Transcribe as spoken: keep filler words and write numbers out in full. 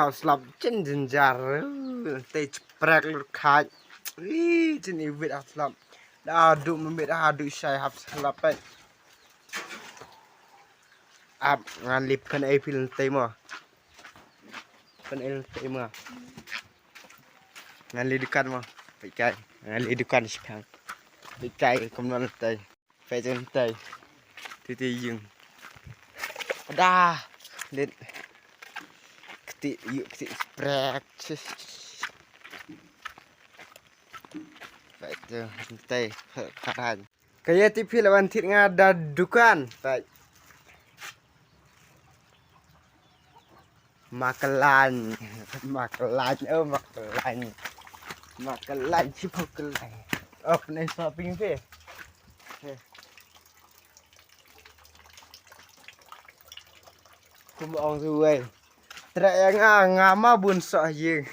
Hap slap jen jynjar. Te chprek lut khat. Ih, jen iwit hap slap. Da du mimit ha du shai hap slap pek. Ap ngan lip kan ai pil te mo. Kan ai te mo. Ngan li dukan mo. Pek kai. Ngan li dukan shipang. Pek kai kumno te. Pek jen te. Ti ti yung. Da. Lit. Kti yu kti sprek. Pek jen te. Karan. Kaya ti pil wan tit nga da dukan. Pek. Makelan. Makelan. Oh, makelan. Makelan. Si makelan. Oh, pernah shopping pe. Kum ong tu wei. Trek yang nga, nga ma bun sok ying.